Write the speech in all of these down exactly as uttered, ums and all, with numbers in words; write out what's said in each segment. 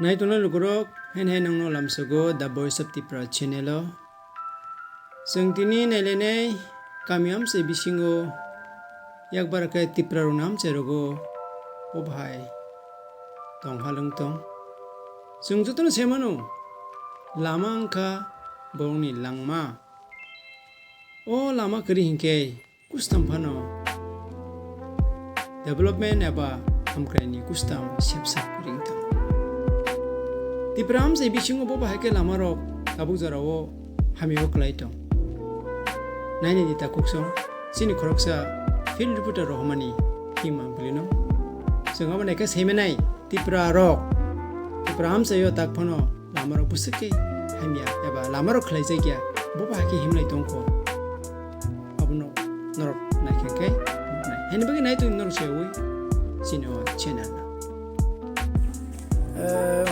Naitongnai lukurok, hain hai nongno lamsogo The Voice of Tripura channel o. Chwng tini nailainai kami amchai bisingo yakbar khe Tripura rokni amchai rogo o bahai tong halwng tong. Chwng jotono sai mano, lama wngkha borokni langma. O lama kwrwi hinkhe kustam phano development eba hamkraini kustam sepsa kwrwi wngtang. Tipra amchai bisingo bo bahai khe lamarok tabuk jorao hamio kwlai tong. Naini di takhuk song, chini khoroksa field reporter rohormani himma bwlwino. Chwng abo naikhe saimanai Tipra rok, Tipra amchaio tak phano lamarok bwswk khe hamya eba lamarok khlaijakya, bo bahai khe himlai tongkho. Abono norok naikha khe nuknai. Haini bagwi nai tong norok se ui chini o channel no. Eh,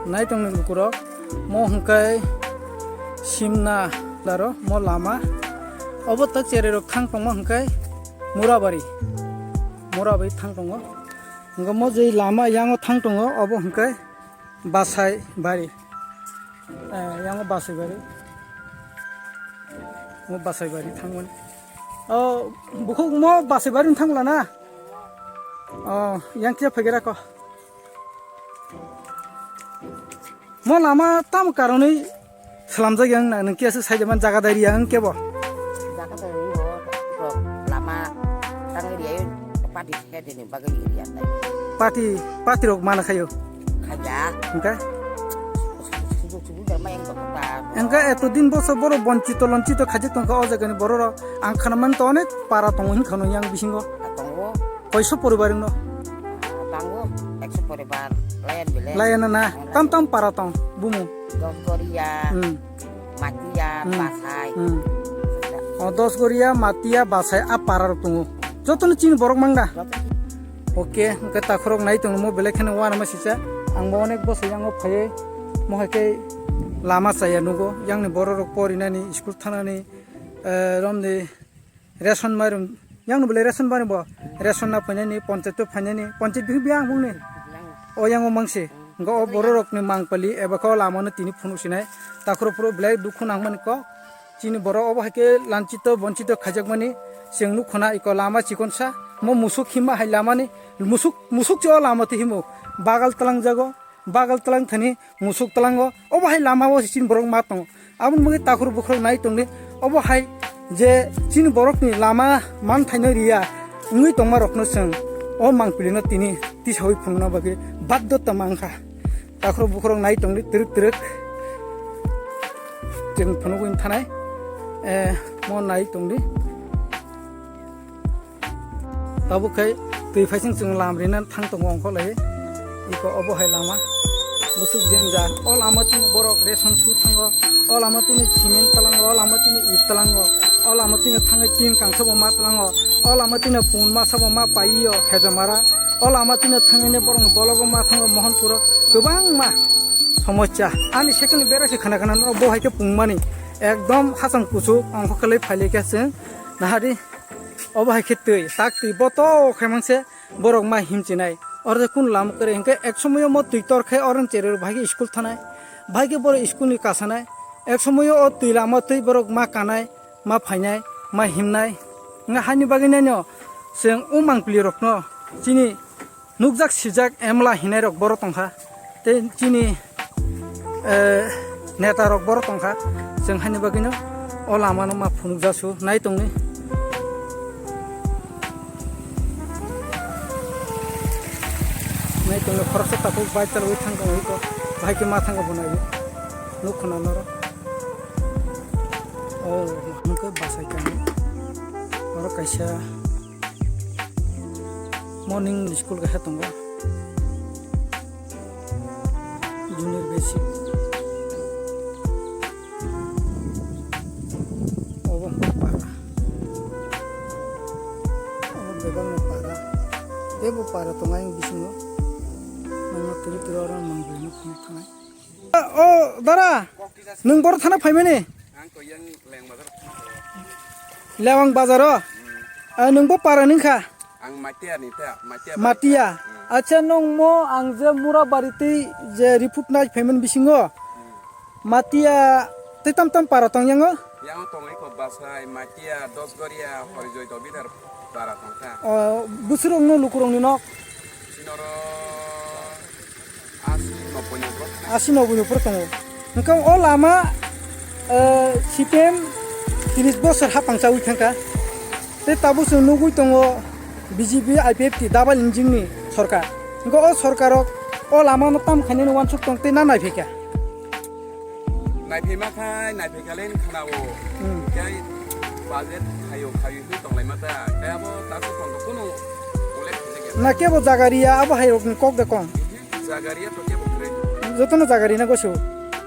nai tongni lukurok, mo hwnkhe Simna laro, mo lama. Obo tak cherai rok thang tongma hwnkhe Murabari. Murabari thang tongo. Hwnkhe mo je lama yango thang tongo, obo hwnkhe Basai bari. Eh, yango Basai bari. Mo Basai bari thangmani. Oh, bukhuk mo Basai bari thangla na? Oh, yang kia phagera ko. Mo lama tam karonwi slamjak yang na, nung kia se sai jaman jaga dari yang kebo. Jaga dari ho, ho, lama tang area pati. Khe dini bagwi ria tai. Pati, pati rok mana khayo. Khaya. Engka? Sujuk sujuk da mayang to kota. Engka eto din boso boro bonchito lonchito khaje tongkha o jagani bororok. Ang khana man to onek para tongo hin khano yang bisingo. Tongo. Koiso poribar wngno? Tongo, ekso poribar. Layan bile. Layan na. Tam tam para tong, bumu. Dosgoria. Hmm. Matia, hmm. Basai. Hmm. O Dosgoria, Matia, Basai, a para rok tongo. Jotono chini borok mangda. Jotono. Oke, hwnkhe takhorok nai tongmo belai kheno uanama sisa. Ang bo onek bosor yango phaiwi mohai khe lama chaya nugo. Yangni bororok porinani, school thanani, eh, romni ration mairum. Yangno belai ration mairum bo. Ration na phainani, panchayat o phainani, panchayat bihik biyang bungni. O yango mangsi. Hwnkhe o bororokni mangpali eba khe o lamano tini phunuk sinai. Takhro phuru belai dukhu nangmani kok. Chini borok obo hai khe lanchito bonchito khaijakmani. Chwng nukho na iko lama chikonsa. Mo musuk himma hai lamani. Musuk, musuk se o lama twi himo. Bagal twlangjago. Bagal twlang thani musuk twlango. Obo hai lama o chini borok ma tongo. Aboni bagwi takhro bukhro nai tongdi. Obo hai je chini borokni lama manthaino riya wngwi tongma rokno chwng o mangpilino tini tisaui phunukna bagwi baddhota mankha. Takhro bukhro nai tongdi twrwk twrwk. Chwng phunugwi thanai, eh, mo nai tongdi. Tabuk khai twi phaising chwng lam rina thang tongo ongkho lai. Iko obo hai lama. Busuk jenja. O lama tini borok ration su thango. O lama tini cement talango. O lama tini it talango. O lama tini thangai tin kangsa bo ma talango. O lama tini pun masa bo ma paiyo hejamara. O lama tini thangini borok bologo ma thango Mohanpuro. Kwbangma somosya. Ani second bera se khana khana no bo hai khe pungmani. Ekdom hacham kuchuk ongkho khlai phailai khe chwng nahari. Obo hai khe twi, tak twi boto khai mangse borok ma himchinai. Oro je kun lama kwrwi hinkhe ek somoyo mo twi tor khe oro cherwi rok bahai khe school thanai. Bahai khe borok school ni kasanai. Ek somoyo o twi lama twi borok ma kanai, ma phainai, ma himnai. Nga haini bagwi naino chwng o mangpili rokno chini nukjak sijak emla hinai rok boro tongkha. Tei chini, eh, neta rok boro tongkha. Chwng haini bagwino o lama no ma phunuk jasu nai tongni. Nai tongni khoroksa takhuk bike chalwi thang tongo iko. Bahai khe ma thango bo nai. Nuk khna noro. O, hwnkhe bachai kani. Oro kaisa Morning school kaisa tongo. Junior basic. Obo wngkha para. Obo bebakni para. Teibo para tongo ayang bisingo. Nangno turi turi oro mangpili no phunuk thanai. O dara, nwng boro thana phaimani? Ang to yang Leng bazar. Lewang bazar o? Hmm. Ah, nwng bo para ni wngkha? Ang Matia ni ta, Matia. Matia. Hmm. Acha, nwng mo ang je Murabari tei je report nai phaimani bisingo Matia tei tam tam para tong yango? Yango tongwi ko Basai, Matia, Dosgoria, Horijoi, Dobidar para tongkha. O, busurokno lukurokni nok? Sinoro asi noboi ni borok. Asi noboi ni borok tongo. Hwnkhe o lama, eh, C P M tris bosor hapang chawi thangkha. Tei tabuk chwng nugwi tongo B J P I P F T double engine ni sorkar. Hwnkhe o sorkarok o lama no tam khainani uansuk tong tei na naiphikha. Naiphaima khai, naiphaikha le khana o. Hmm. Kai budget khayo, khayo hwnwi tonglaima ta. Kai abo tasu kondo kunu ulle khaijak ya. Na kebo jagariya abo hairok ni kok de kong. Jagariya to kebo kre. Jotono jagari na gosu.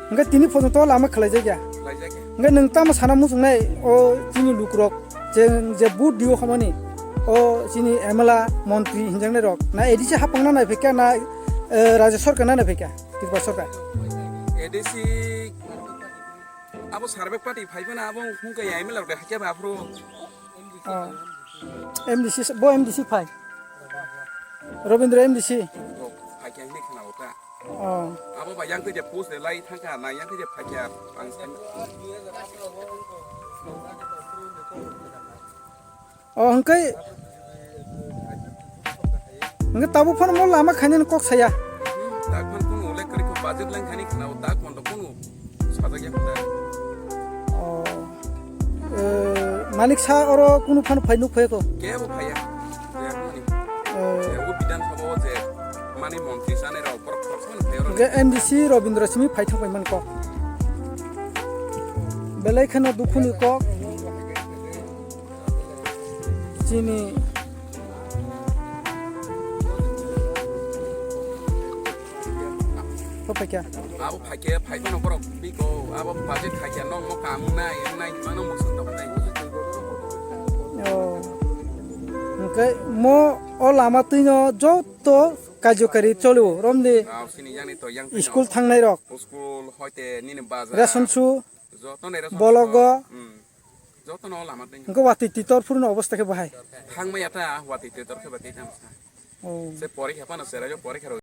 Hwnkhe tini photo to lama khlai jak ya. Khlai jak ya. Hwnkhe nwng tamo sana muchung nai o chini lukrok. Chwng je vote dio hwnmani, o chini M L A, montri hinjaknai rok, na A D C hapang na naiphikha na, eh, Rajya Sarkar na naiphikha, Tripura Sarkar. A D C abo Sarbek Party phai phano abo hwnkhe M L A rok de hakhe ba aphuru. Oh. M D C bo M D C phai. Robindra M D C. Bo phai khe hwnwi khna o ta. Oh. Abo ba yang twi de post de lai thangkha, na yang twi de phai khe ang san. Oh, hwnkhe, hwnkhe tabuk phano mo lama khainani kok saya. Tak phano kunu ulle kwrwi kho budget lang khani khna o tak phano kunu. Sajak ya kota. Oh. Eh, Manik Saha oro kunu phano phai nuk phai ko? Kebo phaiya. Kebo ni. Oh. Kebo Bidhan Sabha o je mani montri sanai rok borok khoroksa phano phai oro. Hwnkhe M D C Robindra simi phai thang phai man kok. Belai kheno dukhuni kok. Chini. Bo phaikha. Abo phaikhe, phai phano borok biko, abo budget khaikhe, nokmo kaam wngnai, wngnai hinmano muchung tongkha tei. Oh. Hwnkhe mo o lama twino joto kajokari cholo, romdi Ah, sini yang ni to yang twi no. School thangnai rok. School hoite nini bazar. Ration su, joto ni ration bologo. Su. Hmm. Jotono lama twi. Hwnkhe watwi twi tor phuru no obostha khe bahai. Thangmaya ta watwi twi tor khe ba twi tamo sa. Oh. Se porikha phano chwraio porikha rw